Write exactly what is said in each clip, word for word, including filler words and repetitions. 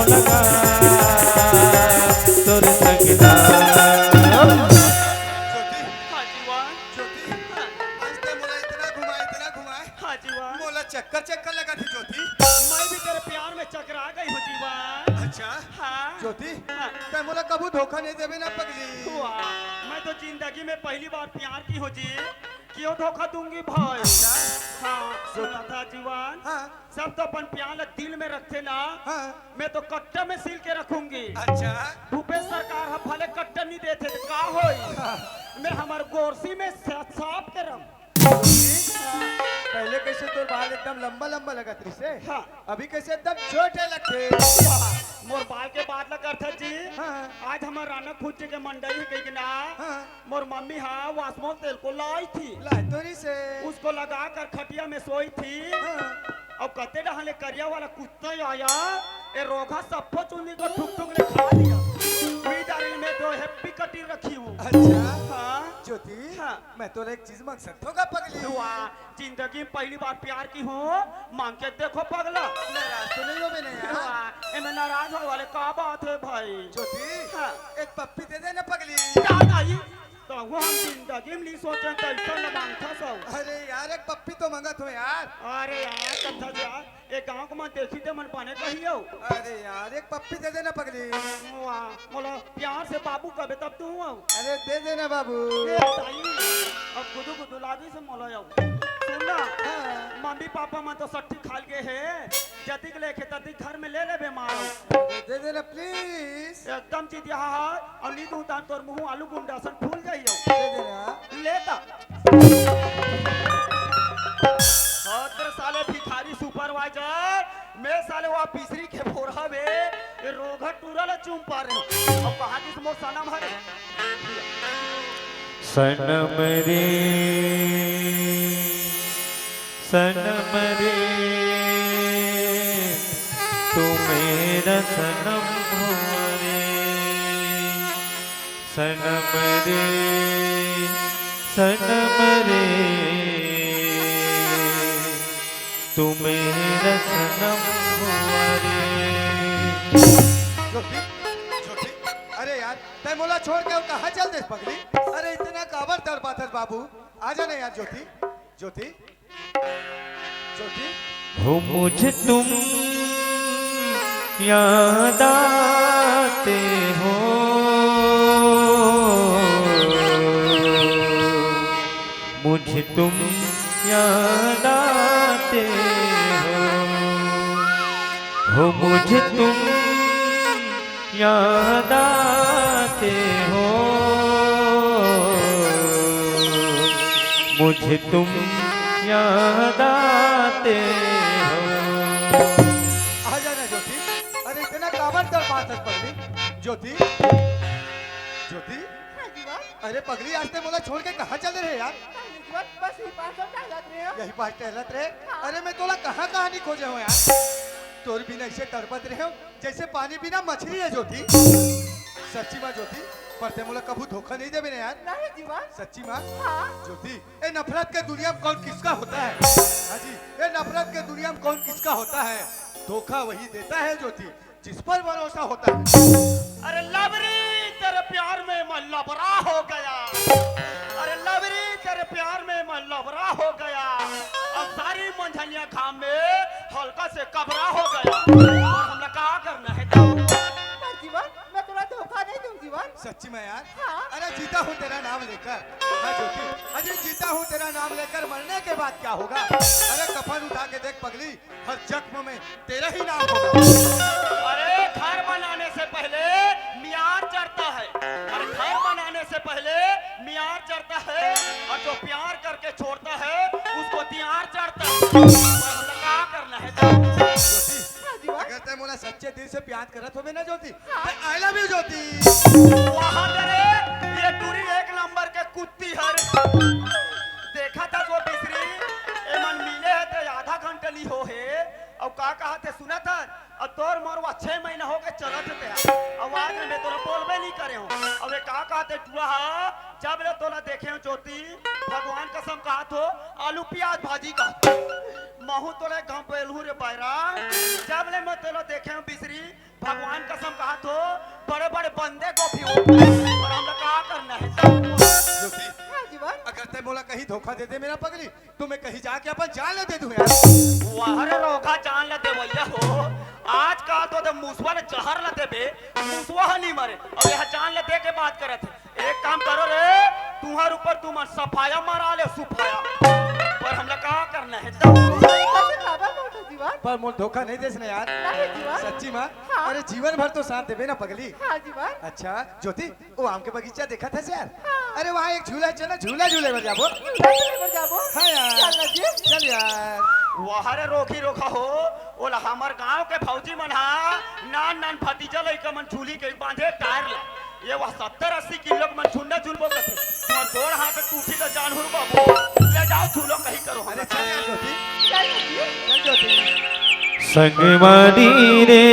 लगा तोर संग ना। ज्योति, हाँ जीवन। ज्योति, हाँ। आज ते मोला इतना घुमाए, इतना घुमाए। हाँ जीवन। मोला चक्कर चक्कर लगा थी ज्योति। मैं भी तेरे प्यार में चकरा गई हूँ जीवन। अच्छा। हाँ। ज्योति, हाँ। ते मोला कभू धोखा नहीं देवे ना पगली। वाह, मैं तो जिंदगी में पहली बार प्यार की हूँ जी। क्यों धोखा दूंगी भाई? अच्छा। हाँ, सुना था जीवन। हाँ। सब तो अपन प्यार ला दिल में रखते ना। हाँ। मैं तो कट्टा में सील के रखूंगी। अच्छा। भूपेश सरकार ह भले कट्टा नहीं देते तो का होई? हाँ। मैं हमार गोरसी में सा-, सांप के रंग। पहले कैसे तोर बाल एकदम लंबा लंबा लगत रहिसे? हाँ। अभी कैसे एकदम छोटे लगते? हाँ। मोर बाल के बात ला करथा जी। हाँ। आज हमार राना खुज्जे के मंडई है कही के ना। हाँ। मोर मम्मी हा वासमोल तेल को लाई थी। लाई तो रहिसे। उसको लगा कर खटिया में सोई थी। हाँ। अब कते डहाले करिया वाला कुत्ता आया, ए रोघा सप्पो चुंदी को ठुक ठुक ले खा लिया। मी डारी में तो हैप्पी कटी रखी हूँ। अच्छा। हाँ। ज्योति, हाँ। मैं तो एक चीज मांग सकता हूँ का पगली? वाह, जिंदगी में पहली बार प्यार की हूँ, मांग के देखो पगला। नाराज तो नहीं हो मैंने यार? वाह, ए मैं नाराज होने वाले का बात है भाई? ज्योति, हाँ। एक पप्पी दे देना पगली। क्या नहीं? तो वो हम जिंदगी में नहीं सोचे तो ऐसा न मांगता सब। अरे यार, एक पप्पी तो मांगत हो यार। अरे यार, कब था यार? ए गांव के मन देखी ते मन बने कहियो। अरे यार, एक पप्पी दे देना पगली। वाह, मोला प्यार से बाबू कबे तब तू हूँ। अरे दे देना बाबू। ए ताई, अब गुदू गुदू लागी से मोला आऊ। सुन ना, हाँ। मम्मी पापा मन तो सट्ठी खाल गए है, जतिक लेखे ततिक घर में ले लेबे मारो। अरे दे देना प्लीज। एकदम जिदिया हा, और नी दूं तान तोर मुंह आलू गुंडा सन फूल जाइयो। दे देना। लेता। हद साले भिखारी सुपरवाइजर, मैं साले वा पिसरी के फोरहा में ये रोघा टूरा ला चूम पा रहे हो। अब कहा किस मोर सनम हरे? सनम रे, सनम रे, तू मेरा सनम हुआ रे। सनम रे, सनम रे, तू मेरा सनम हुआ रे। ज्योति, ज्योति, अरे यार, तै मोला छोड़ के कहाँ चल देस पगली? अरे इतना काबर तड़पाथस बाबू, आ जाना यार ज्योति, ज्योति। ज्योति? हो मुझे तुम याद आते हो, मुझे तुम याद आते हो, हो मुझे तुम याद आते हो, मुझे तुम याद आते हो। आ जाना ज्योति। अरे इतना काबर तड़पाथस पगली? ज्योति, ज्योति। हाँ जीवन। अरे पगली, आज तै मोला छोड़ के कहाँ चले रहे यार? हाँ जीवन, बस यही पास टहलत रहे हो। यही पास टहलत रहे? हाँ। अरे मैं तोला कहाँ कहाँ नहीं खोजे हो यार। तोर बिना ऐसे तड़पत रहे हो जैसे पानी बिना मछली है ज्योति। सच्ची माँ ज्योति, पर तै मोला कभू धोखा नहीं देबे ना यार। नहीं जीवन। सच्ची माँ? हाँ। ज्योति, ए नफरत के दुनिया में कौन किसका होता है? हाँ जी, ए नफरत के दुनिया में कौन किसका होता है? धोखा वही देता है ज्योति, जिस पर भरोसा होता है। अरे लबरी, तेरे प्यार में मैं लबरा हो गया। अरे लबरी, तेरे प्यार में मैं लबरा हो गया। अब सारी मंझलिया घाम में हल्का से कबरा हो गया। और हमला का करना है तब? पर जीवन, मैं तोला धोखा नहीं दूं जीवन। सच्ची में यार? हाँ। अरे जीता हूँ तेरा नाम लेकर। हाँ ज्योति, अरे जीता हूँ तेरा नाम लेकर, मरने के बाद क्या होगा? अरे कफन उठा के देख पगली, हर जख्म में तेरा ही नाम होगा। अरे घर बनाने से पहले मियार चढ़ता है, और घर बनाने से पहले मियार चढ़ता है, और जो प्यार करके छोड़ता है उसको दियार चढ़ता है। पर हमला का करना है तब? ज्योति, हाँ जीवन। अगर तै मोला सच्चे दिल से प्यार करत होबे ना ज्योति, हाँ। तो I love you ज्योति। वाह रे, ये टूरी एक नंबर के कुत्ती है रे। देखा था वो बिसरी, एमन मिले है तो आधा घंटा नहीं हो है। अब का कहा थे सुना था, अब तोर मोर वा छह महीना हो गए चलत थे, अब आज मैं तोरा बोलबे नहीं करे हूँ। अब ये का कहा थे टूरा हा, जब ले तोला देखे हूँ ज्योति, भगवान कसम कहा थो, आलू प्याज भाजी का महू तोला घम पेलहू रे बैरा, जब ले मैं तोला देखे हूँ बिसरी, भगवान कसम कहा तो बड़े बड़े बंदे को भी हो, पर हमला का करना है? ज्योति, हाँ जीवन। अगर तय मोला कहीं धोखा दे दे मेरा पगली, तो मैं कहीं जाके अपन जान ला दे दूं यार। वाह रे रोगा, जान ला देवैया हो। आज कहा तो दे मुसवा ने जहर ला देबे, मुसवा ह नहीं मरे, और यह जान ला दे के बात करत है। एक काम करो रे, तुम्हार ऊपर तुम सफाया मारा ले, सुफाया। पर हमला का करना है? कैसे खाबा मोटा जीवन? पर मोल धोखा नहीं देस ना यार। नहीं जीवन। सच्ची माँ। हाँ। अरे जीवन भर तो साथ देबे ना पगली। हाँ जीवन। अच्छा ज्योति, वो आम के बगीचा देखा था यार? हाँ। अरे वहाँ एक झूला है, चल ना झूला झूले बर जाबो। झूला झूले बर जाबो? हाँ यार। चल ना जी। चल यार। वाह रे रोखी रोखा हो, ओला हमर गांव के भौजी मन हा नान नान भतीजा लइका मन झूली के बांधे टायर ला। ये वह सत्तर अस्सी किलो के मन झुंडा झुलबो करथे। तुम्हार गोड़ हाथ टूटी तो जान हुर बाबू। ले जाओ झूलो कहीं करो हम। अरे चल यार ज्योति। चल ना जी। चल ज्योति। संगवारी रे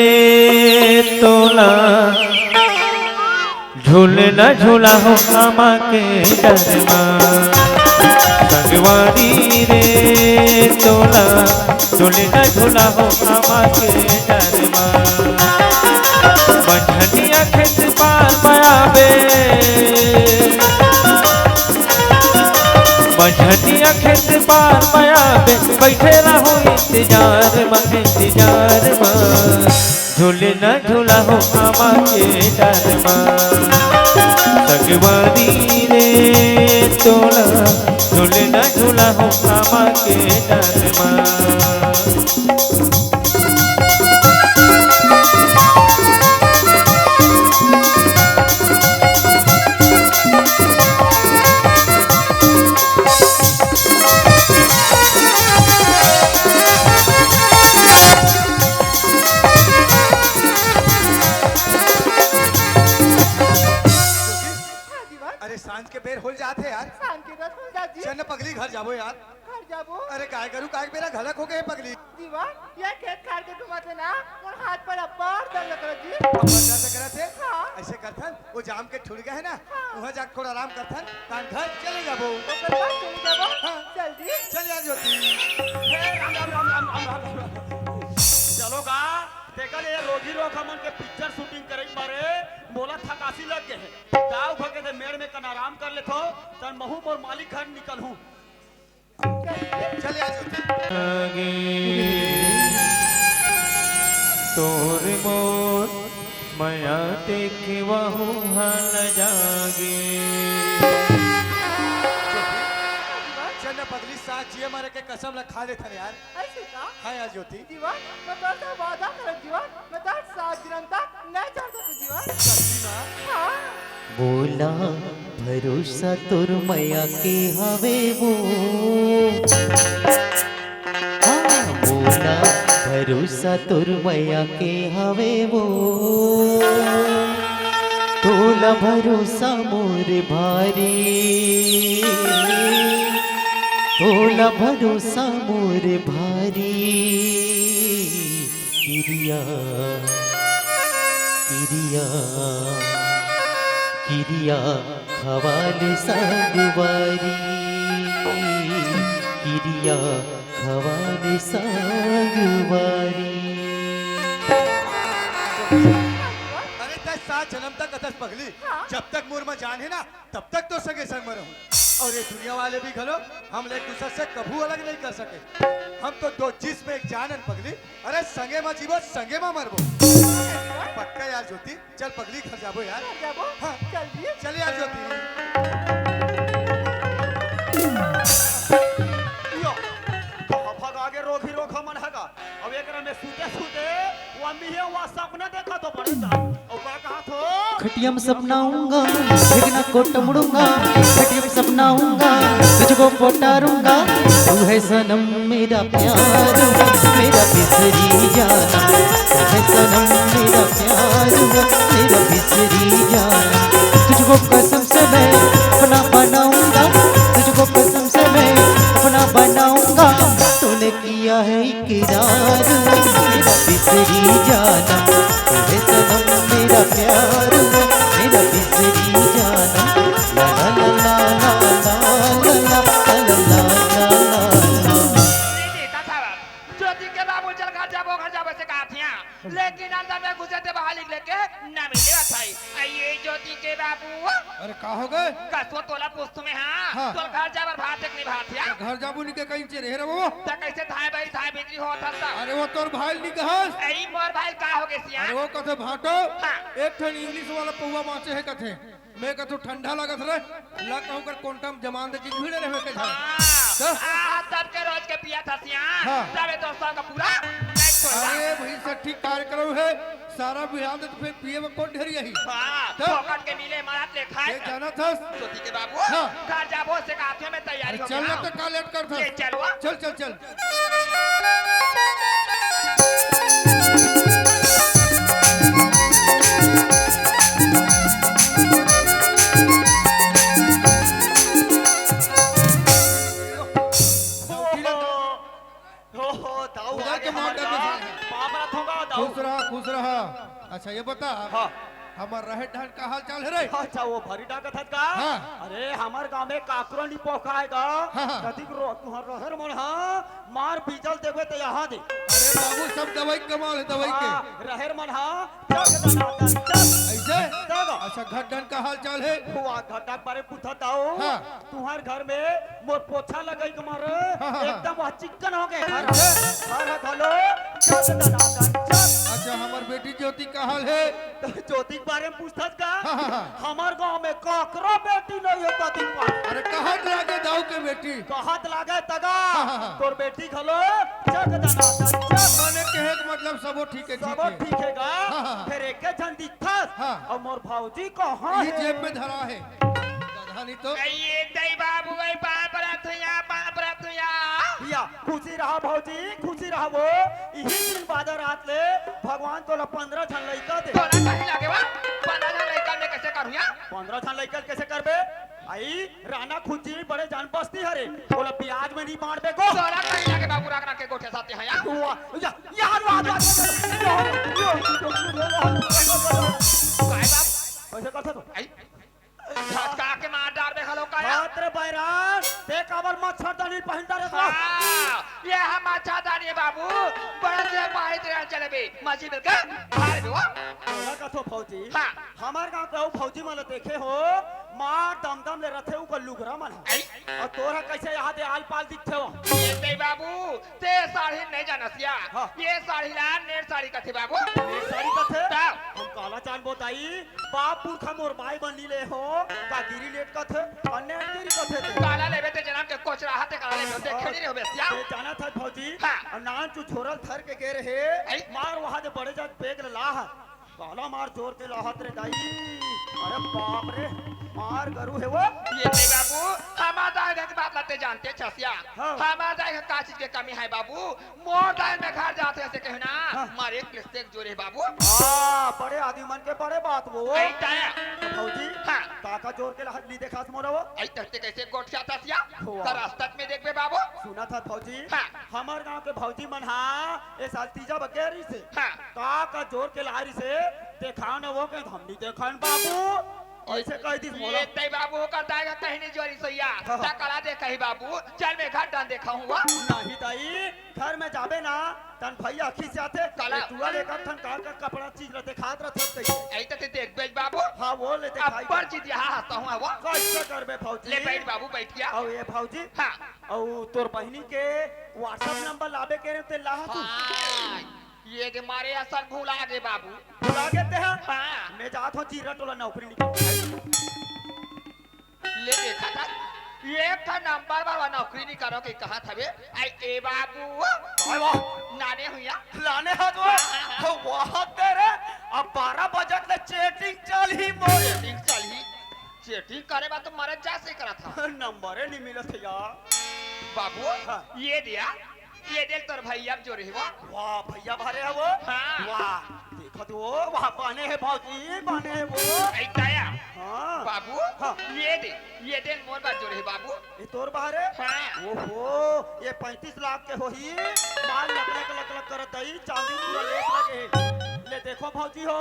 तोला झूलना झूला हो आमा के डरमा। संगवारी रे तोला झूलना झूला हो आमा के डरमा। बझनिया खेत पार पाबे, बझनिया खेत पार पाबे, बैठे रहो इंतजार मा, इंतजार मा। झूलना झूला हो आमा के डरमा। संगवारी रे तोला झूलना झूला हो आमा के डरमा। हाँ जीवन। अरे सांझ के बेर हो जात हे यार। सांझ के बेर हो जात जी। चल न पगली घर जाबो यार। घर जाबो। अरे गाय गरू काय बेरा घलक हो गए पगली। जीवन, ये खेत खार के घुमत हे ना, मोर हाथ पर अब्बड़ दर्द करत जी। अब्बड़ दर्द करत हे? हाँ। ऐसे करथन, वो जाम के ठुड़गा है ना, हाँ। वहाँ जाके थोड़ा आराम करथन, तान घर चले जाबो। ओकर बाद चले जाबो? हाँ। जल्दी। चल यार ज्योति। हे राम, राम, राम। चलो गा, देखा ले, रोगी रोग हमन के पिक्चर शूटिंग करे के मारे मोला थकासी लग गए है। जाओ भगे दे मेड़ में कन आराम कर लेथो, तन महू मोर मालिक घर निकलहूँ। चल यार ज्योति। आगे तोर मोर मया देख वहू हन जागे। चल ना पगली, साथ जिए मरे के कसम ला खा लेथन यार। ऐसे का? हाँ यार ज्योति। जीवन, मैं तोर से वादा करत जीवन, मैं तोर सात जन्म तक नहीं छोड़ सकूँ जीवन। सच्ची माँ? हाँ। मोला भरोसा तोर मया के हवे वो। हाँ, मोला भरोसा तोर मया के हवे वो। तोला भरोसा मोर भारी, तोला भरोसा मोर भारी। किरिया, किरिया, किरिया खवाल संगवारी, किरिया खवाल संगवारी। अरे तय सात जन्म तक अतस पगली, हाँ। जब तक मोर में जान है ना, तब तक तो संगे संग में रहूं। और ये दुनिया वाले भी घलो हम एक दूसरे से कभू अलग नहीं कर सके। हम तो दो जिस्म एक जान हन पगली। अरे संगे मा जीबो, संगे मा मरबो। पक्का यार ज्योति, चल पगली घर जाबो यार। घर जाबो? हाँ। चल जी। चल यार ज्योति। यो, कहाँ भगा गे रोगी रोग हमन हगा। अब एकरा में सूते सूते वो अम्मी है, वो सपना देखा तो बड़े जान। खटिया में सपना आऊंगा, बिगना कोट मुड़ूंगा। खटिया में सपना आऊंगा, तुझको पोटारूंगा। तू है सनम मेरा प्यार, मेरा बिसरी जाना। तू है सनम मेरा प्यार, मेरा बिसरी जाना। तुझको कसम से मैं अपना बनाऊंगा, तुझको कसम से मैं अपना बनाऊंगा। तूने किया है इकरार, मेरा बिसरी जाना। तू है सनम मेरा प्यार, मेरा बिसरी जाना। ला ला ला ला। ज्योति के बाबू चल घर जाबो, घर जाबो से कहा थिया, लेकिन अंदर मैं घुसे ते बाहर निकले के ना मिले भाई। आ ये ज्योति के बाबू। अरे का हो गए? कसो तोला पूछत हँव मैं, हाँ। हाँ। तोर घर जाबर भात एक नहीं भात या? घर जाबो नहीं के कहीं चे रहे रे वो। त कैसे धाय भाई धाय बिजली होत हस त? अरे वो तोर भाई नहीं कहस। ए मोर भाई का हो गए सिया? अरे वो कथे भाटो, हाँ। एक ठन इंग्लिश वाला पौवा बाँचे हे कथे। मैं कथों ठंडा लगत रे, ला कहूँ कर कोंटा म जमान दे जी भीड़ रहे के झाड़। हाँ। तो? आ, तब के रोज के पिया था सिया, हाँ। तबे तो सब का पूरा नहीं छोड़ा। अरे भाई, सट्ठी कार्यक्रम है, सारा बिहार में तो फिर पिए में कौन ढेरी यही? हाँ, तो? फोकट के मिले मारत ले खाए ये कर। जाना था? ज्योति के बाबू, हाँ। घर जाबो से काफिया में तैयारी अरे हो चल गया। ना तो का लेट कर था? ले चलो। चल, चल, चल। ओहो, ओहो, दाऊ उधर आगे के मार हमारे डाल दे दाऊ। साले। पाँव परत हँव गा, दाऊ। खुश रहा, खुश रहा। अच्छा, ये बता, हाँ। हमर रहेर धान का हाल चाल हे रे? अच्छा, वो भरी डाकत हस का? हाँ। अरे, हमर गाँव में काकरो नी पोकाय गा। हाँ, हाँ। कतिक रो-, तुँहर रहेर मन हा, मार बीजल देबे त यहाँ दे। अरे बाबू, सब दवाई के कमाल हे, दवाई के। हाँ, रहेर मन हा, चक दना दन चक। ऐसे? तब? अच्छा, घट धान का हाल चाल हे? हुआ घटा के बारे पूछत हँव। हाँ। तुँहर घर में मोर पोछा लगई के मारे हाँ, हाँ, हाँ। एकदम वह चिक्कन हो गए घर। अच्छा। घर ह घलो चक दना दन चक। अच्छा, हमर बेटी ज्योति का हाल हे? त ज्योति के बारे में पूछथस का? हाँ, हाँ, हाँ। हमर गाँव में काकरो बेटी नहीं हे कतिक पाए। अरे कहत लागे दाऊ के बेटी। कहत लागे तगा। हाँ, हाँ, हाँ। तोर बेटी घलो चक दना दन चक। माने कहे के मतलब सबो ठीक हे, ठीक सबो हे। ठीक हे गा। हाँ, हाँ, हाँ। फेर एके झन दिखथस। हाँ। अउ मोर भौजी कहाँ ये हे? जेब में धरा हे। गधा नहीं तो। ए, ये दई बाबू, ए, पाँव परत हँव या, पाँव परत हँव या। या, खुशी रहा भौजी, खुशी रहा वो। इही दिन बादर रात ले भगवान तोला पंद्रह झन लइका दे। तोला कहीं लागे बा? पंद्रह झन लइका में कैसे करूँ या? पंद्रह झन लइका कैसे करबे? आई, राना खुजी बड़े जान बस्ती हरे, ओला ब्याज में नहीं बाँटबे गो। तोला कहीं लागे बाबू, राख राख के गोठे साथे हँव या। वाह, या, यार, वाह, वाह, वाह, वाह। काय बाप? कैसे करथस तो? आई। झटका के मार डारबे घलो का या? बात रे बैरान, ते काबर मच्छरदानी पहिन डारे तो? हाँ, ये हम मच्छरदानी हे बाबू, बड़ा से बाहित रहन चले बे, मजी मिलके भार बे वो। तोला कथों भौजी, हाँ। हमर गाँव के अउ भौजी मन ल देखे हँव, मार दमदम ले रथे उकर लुगरा मन ह। आई। अउ तोर ह कैसे यहाँ दे आल पाल दिखथे वो? ये दे बाबू, ते साड़ी नहीं जानस या? हाँ। ये साड़ी ला नेट साड़ी कथे बाबू। नेट साड़ी कथे? तब? हम काला जानबो दाई, बाप पुरखा मोर माई बनी ले हो, का गिरी नेट कथे, अन्य गिरी कथे ते। काला लेबे ते जनम के कोचरा हाथे काला लेबे, देखे नहीं रहो बेसिया। ते जानथस भौजी, हाँ। अउ नान चु झोरल धर के गे रहे, आई। मार वहाँ दे बड़े जात बेग ल लाह। काला मार जोर के लाहत रे दाई। अरे बाप रे, मार गरू हे वो। ये दे बाबू, हमार दाई के बात ला ते जानते छसिया। हाँ। हमार दाई के का चीज के कमी हे बाबू? मोर दाई में घर जाथे अइसे कहे ना, हाँ। मारे एक लिस्ते के जोरे बाबू। हाँ, बड़े आदमी मन के बड़े बात वो। आई ताया। भौजी, हाँ। काका जोर के लहत नी देखास मोला वो। आई तहते कैसे गोठियाथस या? हुआ। त रास्ता में देखबे बाबू। सुनथस भौजी, हाँ। हमर गाँव के भौजी मन हा, ए साल तीजा बगेरी से। हाँ। काका जोर के लारी से, देखा न वो के हम नी देखन बाबू। अइसे कहि दिस मोला। ये तई बाबू ओकर दाई का कहीं नहीं जोरी सोइया। हाँ, हाँ। त काला देखही बाबू, चल मैं घर डान देखा हूँ वो। नहीं दाई, घर में जाबे ना, तन भैया खिसियाथे। काला। ए, टुआ लेकर थन का का कपड़ा चीज ल देखात रथस तई। ऐ त ते देखबे बाबू। हाँ, वो ले देखाई। अब्बड़ चीज यहाँ हँसता हूँ वो। कैसे करबे भौजी? ले बैठ बाबू, बैठ गया। अउ ए भौजी। हाँ। अउ तोर बहिनी के WhatsApp नंबर लाबे के रे ते लाह तू। हाँ। ये दे मारे असन भुला गे बाबू। भुला गे ते ह? हाँ। मैं जात हूँ जीरा टोला नौकरी निकाल। ले देखा था, एक ठा नंबर बर नौकरी नहीं करो के कहा था बे। आई ए बाबू। काय वाह? नाने हुआ। लाने हाथ वाह। हाँ, हाँ, हाँ। वाह तेरे, अब बारह बजत ले चेटिंग चलही मोर। चेटिंग चलही। चेटिंग करे बा तो मरत जा से करा था। नंबर ही नहीं मिलत हे यार। बाबू, हाँ। ये दिया। ये दे तोर भैया जोरे हे वो। वाह, भैया भरे हे वो। हाँ। वाह, देखत हो, वाह, बने हे भौजी, बने हे वो। ऐ ताया। हाँ। बाबू, हाँ। ये दे, ये दे मोर बर जोरे हे बाबू। ये तोर बर हे? हाँ। ओहो, ये पैंतीस लाख के होही, मार लकलक लकलक करत हे, चांदी पूरा लेस लगे हे। ले देखो भौजी हो,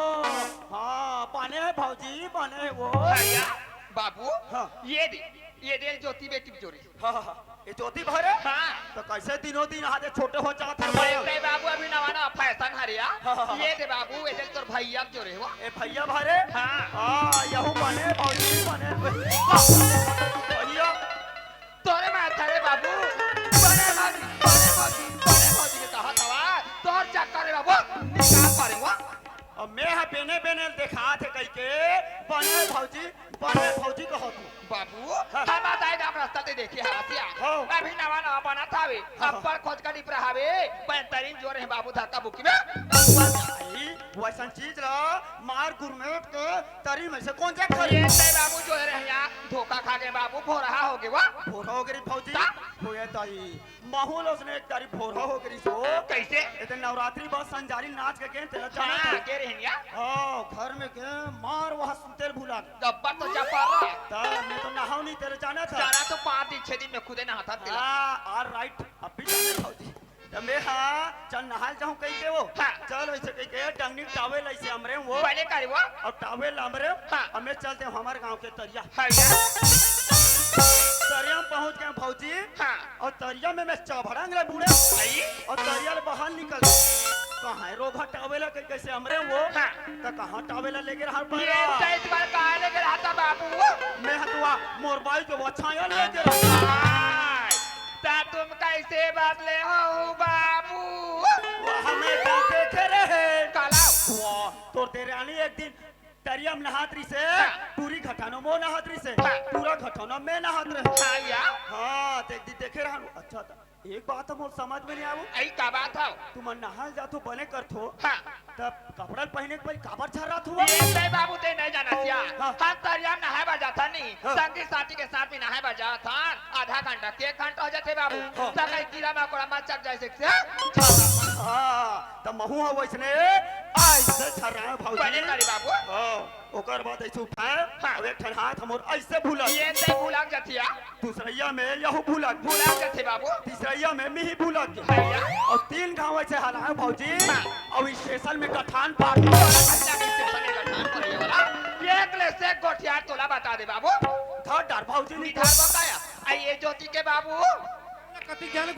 हाँ, बने हे भौजी, बने हे वो। भैया, बाबू, हाँ। ये दे, ये दे ज्योति बेटी जोरे। हाँ, हाँ, हाँ। ए ज्योति भरे? हाँ। त कइसे दिनों दिन आदे छोटे हो जात हे? अरे बाबू, अभी नवा नवा फैशन हरे या। हाँ, हाँ, हाँ। ये दे बाबू, ये दे तोर भइया के जोरे हे वो। ए भइया भरे? हाँ। हाँ, यहू बने भौजी बने। भइया। तोरे माथा रे बाबू, बने भौजी, बने भौजी, बने भौजी के कहत हवा, तोर चक्कर में बाबू, निकाल परे वो। अब मैं ह बेने बेने देखात हे कहिके, बने भौजी, बने भौजी कहत हूँ। बाबू, हाँ। हम बताए गाँव रस्ता ते देखे हवस या। हाँ। अभी नवा नवा बनत हवे, हाँ, हाँ। अब्बड़ खोचका डिपरा हवे, पैंतरीन जोर हे बाबू धक्का बुक्की में। भाई, वइसन चीज ला मार गुरमेट के तरी में से कोन जग करे? ये तय बाबू जोर हे या, धोखा खा गे बाबू, भोरहा हो गे वो। भोरहा हो गे रे भौजी? का? होए तई। महू ल ओसने एक तरी भोरहा हो गे रिहिस वो। कइसे? ए दे नवरात्रि बर संजारी नाच के गेन, तेला जानत हाँ, हस? गे रहेन या। हाँ, घर में गे, मार वहाँ सुते ल भुला गे। गब्बर तो जा पार रहा। त मैं तो नहाव नहीं, तेला जानत हस। जाना तो पाँच दिन, छह दिन में खुदे नहाथंव तेला। हाँ, all right, अब भी जाने भौजी। त मैं हा, चल नहाय जाहूँ कहिके वो। हाँ। चल वइसे कहिके, डंगनी टॉवेल अइसे अमरे वो। बने करे वो। अउ टॉवेल अमरे। हाँ। अब मैं चल देहूँ हमर गाँव के तरिया। हाँ या। तरिया में पहुँच गेंव भौजी। हाँ। अउ तरिया में मैं चभड़ंग ले बूड़ेंव। आई। अउ तरिया ले बाहर निकल। कहाँ हे रोगहा टॉवेल कहिके अइसे अमरे वो। हाँ। त कहाँ टॉवेल लेगे रहा ये पैरा? त इस बार कहाँ लेगे रहा था बाबू? मैं हतुआ मोर बाई के वछाया लेगे रहा। आय। त तुम कइसे बदले हो बाबू? वो हमें तो देखे रहे। काला। वो तोर देरानी एक दिन तरिया में नहात रिहिसे, हाँ। टूरी घटानो में नहात रिहिसे, हाँ। टूरा घटानो में नहात रहे। हाँ या। हाँ, त एक दिन देखे रहन। अच्छा, त एक बात ह मोर समझ में नहीं आवो। अई का बात हव? तुमन नहाय जाथो, बने करथो। हाँ। तब कपड़ा पहिने के परी काबर झर्राथो? ये तय बाबू ते नहीं जानस या। हाँ। हम तरिया में नहाय बर जाथन नी, हाँ। संगी साथी के साथ में नहाय बर जाथन। आधा घंटा के एक घंटा हो जाथे बाबू। हाँ। त कहीं कीड़ा मकोड़ा मचक जाय से, से झर्रा। हाँ, त महू ह वइसने अइसे झर्राय भौजी। बने करे बाबू। हाँ, ओकर बाद अइसे उठाय, हाँ। अब एक ठन हाथ हमर अइसे भुला। ये तय भुला जाथे या। दूसरइया में यहू भुला। भुला जाथे बाबू। तीसरइया में मिही भुला। भइया। अउ तीन घांव अइसे हलाय भौजी। हाँ। अउ स्टेशन में गठान पार। तोला कइसे स्टेशन में गठान पड़े वाला? एक ले से गोठियार तोला बता दे बाबू। धर डार भौजी निधार। निधार बताया। आ ये ज्योति के बाबू। कति ज्ञान